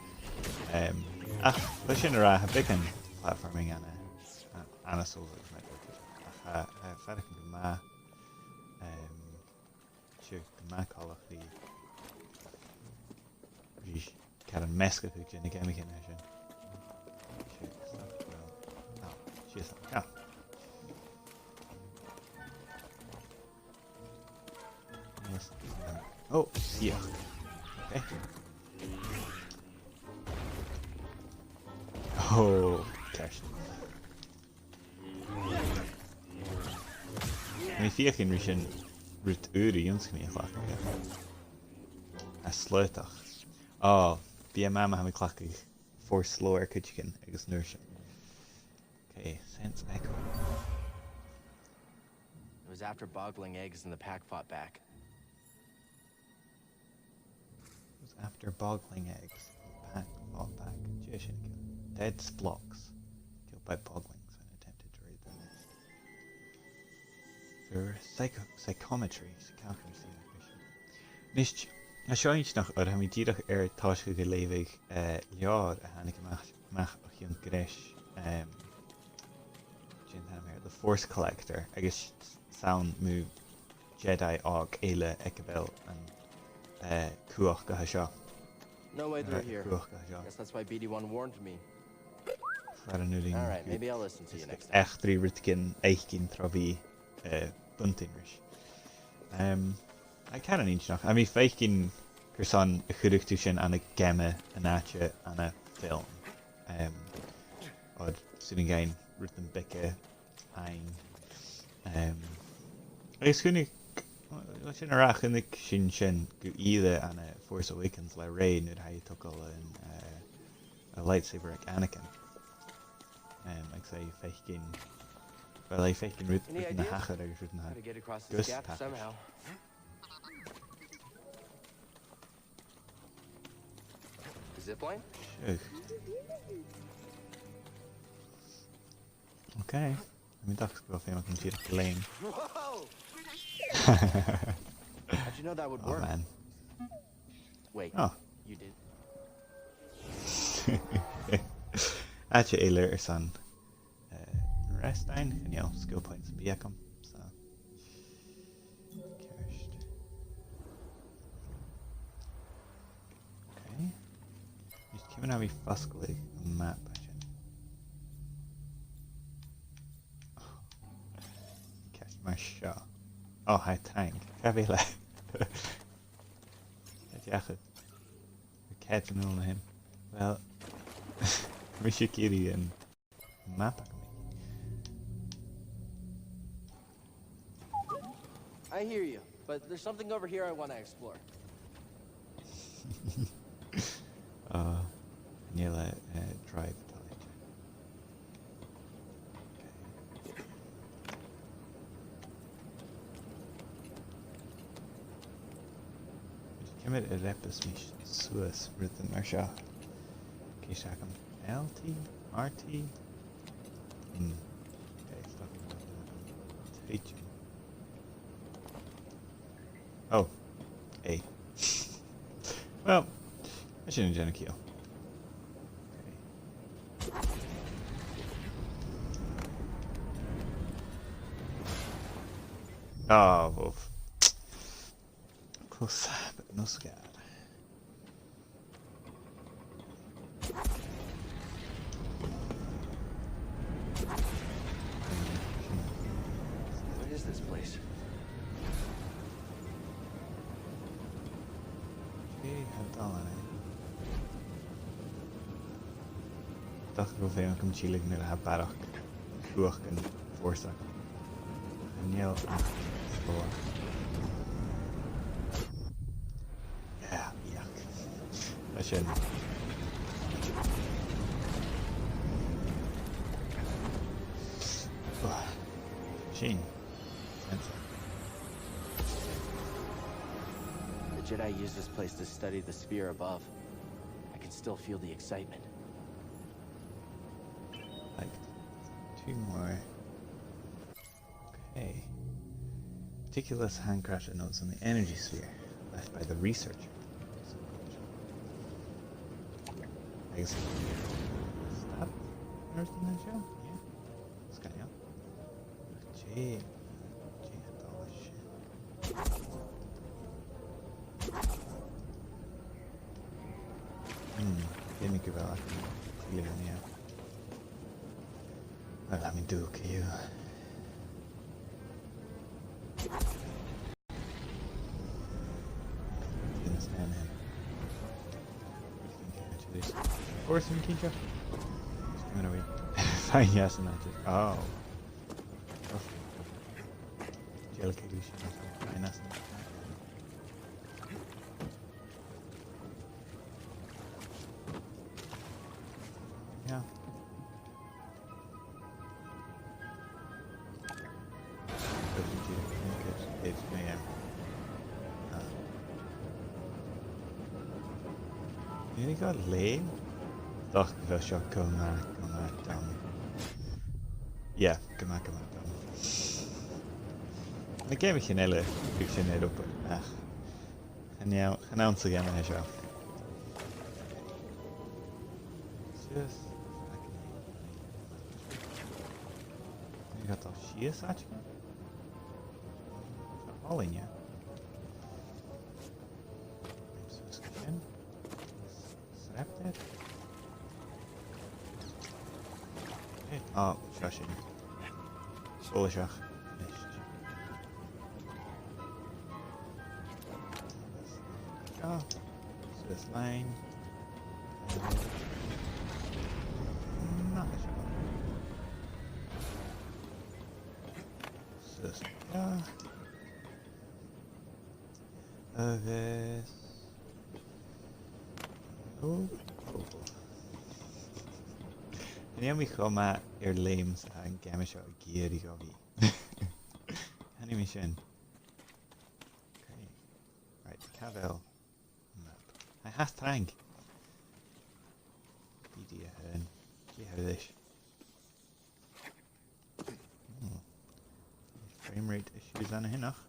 Um, ach, bha sin ag ràdh, tha beagan platforming ann an, ann an Souls agus Metroid. Ach, uh, uh, faireachdainn gu math, um, sure, gu math coltach ri, ri caran measgachadh de na geamaichean a tha sin. Sure, stop, no. No, sure, stop. No. Yes, um, oh, yeah. Okay. Oh, gosh. Tha mi a' feuchainn ri sin rud ùr a dh'ionnsaigh mi a chleachdadh. A' slaodach. Oh, bidh e math ma tha mi a' cleachdadh force slow air cuideigin agus an uair sin. Okay, sense echo. It was after boggling eggs and the pack fought back. It was after boggling eggs, the pack fought back. Dè tha sin a' ciallachadh? Dead blocks. Killed by bogglings when attempted to raid the nest. There were psycho-, psychometry, psychocracy, and vision. Nis, tha seo inntinneach oir tha mi dìreach air tòiseachadh a' leughadh, eh, leabhar a thàinig a-mach, a-mach o chionn greis, em, dè an t-ainm air, The Force Collector, agus 's ann mu Jedi òg eile aig a bheil an, eh, cumhachd a tha seo. No way through here. Cumhachd a tha seo. Guess that's why B D one warned me. Far an urrainn. All right, maybe I'll listen to you next time. Eachdraidh rudeigin fhaicinn tro bhith, eh, buntainn ris. Em, tha e caran inntinneach. Tha mi a' faicinn carson a chuireadh tu sin ann an geama an àite ann am film. Em, oir 's urrainn dhuinn rudan beaga fhaighinn. Em, agus chunnaic, well, sin a ràdh, chunnaic sinn sin gu ìre ann an Force Awakens le Rey nuair a tha i a' togail an, eh, a lightsaber aig Anakin. Em, agus tha i a' faicinn, well, tha i a' faicinn rud, rudan a thachair agus rudan a thachair gus tachairt. Zipline? Sure. Okay. Tha mi an dòchas gu bheil feum agam dìreach a' leum. Whoa! How'd you know that would work? Oh, man. Wait. Oh. You did? Àite eile airson, eh, rest fhaighinn, chan eil skill points sam bith agam, so. Ceart. Okay. Just ciamar a tha mi a' fosgladh am mapa sin? Ceart mar seo. Oh, tha e trang. Càit a bheil e? Càit a bheil e? Càit a bheil e? Well, tha mise ag iarraidh an map agam. I hear you, but there's something over here I want to explore. Uh, chan eil, eh, drive atá leat. Okay. Ciamar a dhreapas mi suas rudan mar seo? Ceist agam. L T? R T? Hmm. Okay, stop. Teaching. Oh. A. Well, tha sin a' dèanamh ciall. Okay. Ah, woof. Close, but no cigar. What is this place? Okay, tha e dall an-seo. Dòcha gu bheil feum agam tilleadh nuair a tha barrachd cumhachdan fòrsachail. Chan eil ach slògh. Sin. Sin. The Jedi used this place to study the sphere above. I can still feel the excitement. Like, two more. Okay. Meticulous handcrafted notes on the energy sphere left by the researcher. Agus, stop. There's the show. Yeah. Scanlan. Gee. Gee, a' dol leis sin. Hmm. Dè mu gu bheil e? Clear, yeah. Well, I mean, do you? Didn't stand him. Of course, we can jump. Fine, yes, and that is. Oh. Delicate. Fine, that's not. Yeah. It's, it's me. Uh, you got lame? Ach, bha seo gu math, gu math dom. Yeah, gu math, gu math dom. Na geamaichean eile, bidh sin air obair. Ach, chan eil, chan ann sa gheama seo. Just fucking. Nì a' dol sìos àiteigin. Tha a' falbh, yeah. Just sin. Slap that. Okay. Oh, seo sinn. Fòlaiseach. Missed. Seo. So this line. Not this one. So this, yeah. Agus... Ó, ó, ó. Chan eil mi cho math air lame 's a tha an geama seo ag iarraidh dhomh a bhith. Chan eil mi sin. Okay. Right, càit a bheil an map? Tha e fhathast trang. Bidh e a' tighinn. Dè tha leis? Hmm. Frame rate issues ann a-nochd.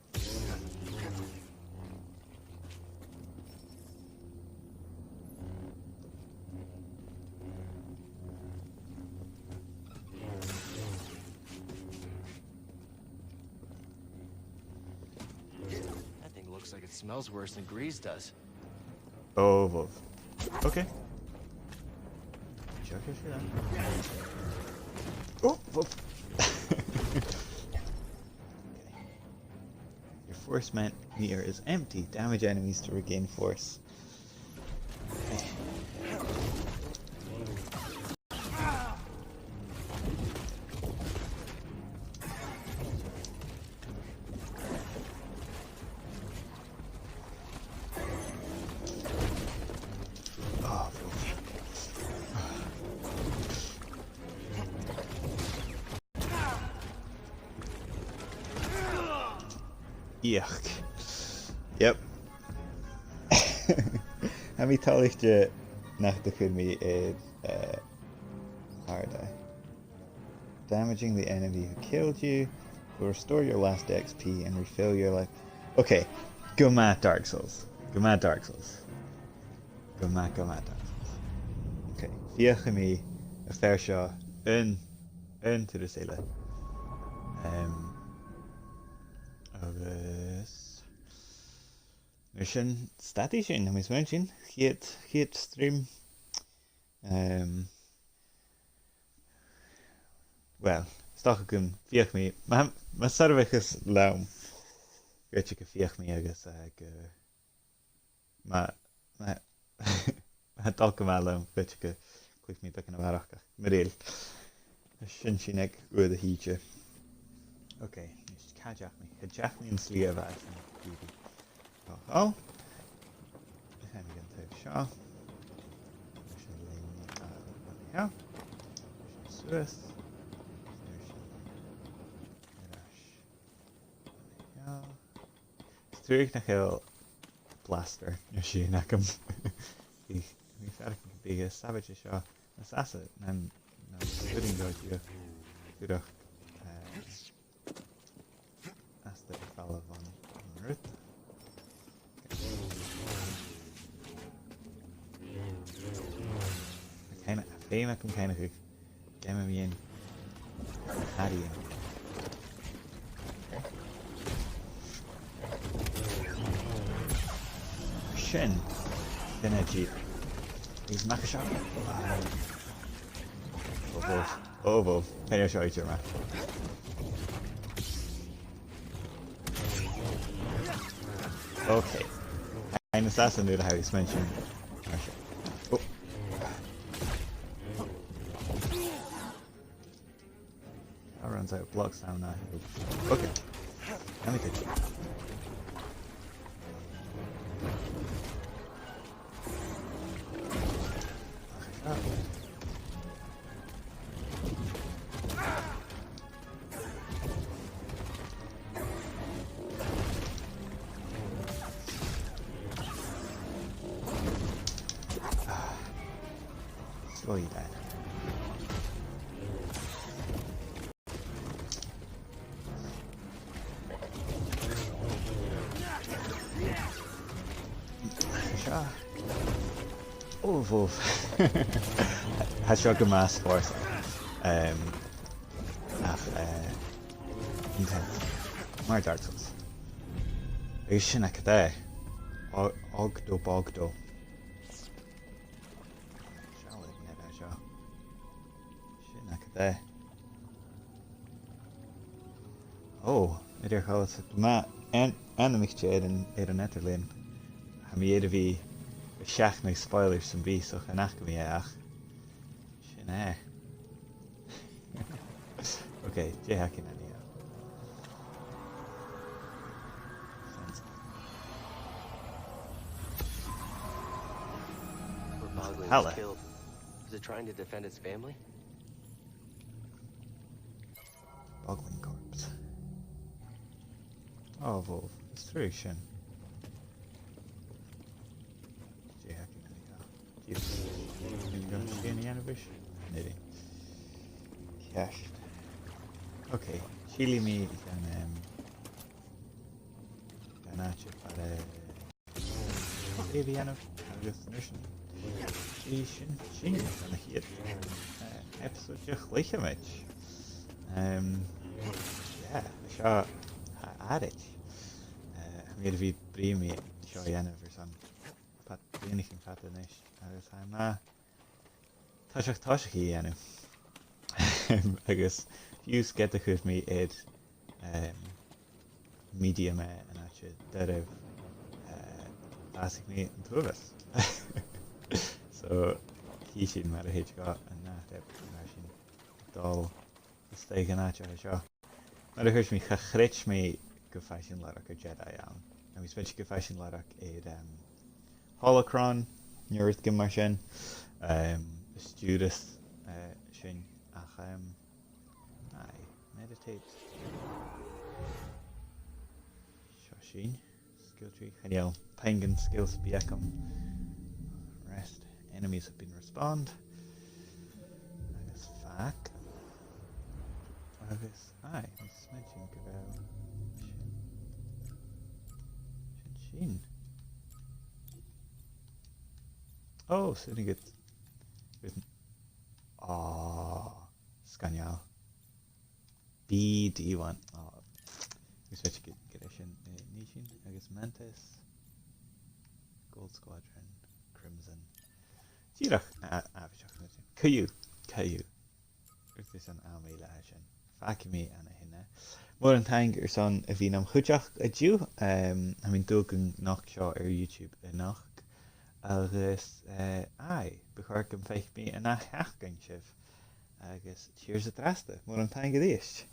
That thing looks like it smells worse than Greez does. Oh, wow. Okay. Sure, sure, sure. Oh, wow. Okay. Your force meter is empty. Damage enemies to regain force. Ioch. Yep. Tha mi toilichte nach do chuir mi air, eh, àrd e. Damaging the enemy who killed you will restore your last X P and refill your life. Okay, gu math Dark Souls. Gu math Dark Souls. Gu math, gu math Dark Souls. Okay, feuchaidh mi am fear seo aon, aon turas eile. Em, agus mar sin, stadaidh sinn, tha mi a' smaointinn, a' chiad, a' chiad stream. Em, well, 's dòcha gum feuch mi, ma, ma soirbheachas leam, gu, gu feuch mi agus, eh, gu, ma, ma, ma tha dol gu math leam, gu, gu cluich mi beagan a bharrachd, ach mura h-eil. Sin sin aig uair a thìde. Ok, nis, càit an deach mi? Càit an deach mi an slighe a bha sin? Ò, ò. Tha mi gan taobh seo. seo. Suas. Air ais. Seo. Is truagh nach eil blaster no sìon agam. Bha, bha mi a' faireachdainn gum biodh an savaid seo nas fhasa na, na an dòigh dìreach, dìreach, eh, asta air falbh bhon, bhon rud. Tha cuimhne, tha feum agam cuimhneachadh. Geama mu dheidhinn. Harry. Sin. Sin e, Jeep. He's mac a shot. Wow. Oh, wow. Oh, wow. Chan eil seo idir math. Okay. Tha e nas fhasa nuair a tha thu a' smaointinn mar seo. Oh. That runs out of blocks now, now. Okay. Let me take it. Slowly die. Seo. Oh, wow. Tha seo gu math spòrsail. Em, ach, eh, intense. Mar Dark Souls. Agus sin agad e. O-, Ogdo Bogdo. Seall air an fhear seo. Sin agad e. Ò, idir-choltais, ma-, an-, ainmichte air an, air an eadar-lìon. Tha mi air a bhith a' seachnadh spoilers sam bith, so chan fhaca mi e ach sin e. Ok, dè th' againn an-diugh? Were Boglins killed? Is it trying to defend its family? Boglin Corpse. Ò, bhò, is truagh sin. Dè th' againn an-diugh? Dè, an dèan sinn a dhèanamh ris? Nì. Ceart. Ok, sìlidh mi dhan, em, dhan àite far, eh, a bhith a' dèanamh agus an uair sin, sin, sin, sin an chiad, eh, episode de Chluicheamaid. Em, yeah, seo, tha e àraid. Eh, tha mi air a bhith a' bruidhinn mu seo a dhèanamh airson fad-, bliadhnaichean fada a-nis, agus tha e math toiseach, toiseach a dhèanamh. Agus fiù 's ged a chuir mi air, em, medium e an àite doirbh, eh, dh'fhàsaich mi an t-uabhas. So, chì sinn mar a thèid dhomh an ath episode, mar sin, dol a-steach dhan àite seo. Mar a thuirt mi, cha chreid mi gum faigh sinn lorg air Jedi ann. Tha mi a' smaointinn gum faigh sinn lorg air, em, Holocron, no rudeigin mar sin. Em, stiùireas, eh, sin, ach, em, aye, meditate. Seo sinn. Skill tree. Chan eil. Pàigheadh skill sam bith agam. Rest. Enemies have been respawned. Agus fàg. Agus, aye, tha mi a' smaointinn gu bheil sin, sin sin. Ò, sin agad. Aw, sgoinneil. B D one. Ò, agus bha gu, gu leis sin, eh, nì sinn agus Mantis, Gold Squadron, Crimson. Dìreach, a, a, bha seo, Caillou, Caillou. Agus an àm eile a tha sin. Fàgaidh mi an-sin e. Mòran taing airson a bhith nam chuideachd an-diugh. Em, tha mi an dùil gun nochd seo air YouTube a-nochd. Agus, eh, aye, bu chòir gum faic mi an ath sheachdain sibh. Agus cheers an-dràsta. Mòran taing a-rithist.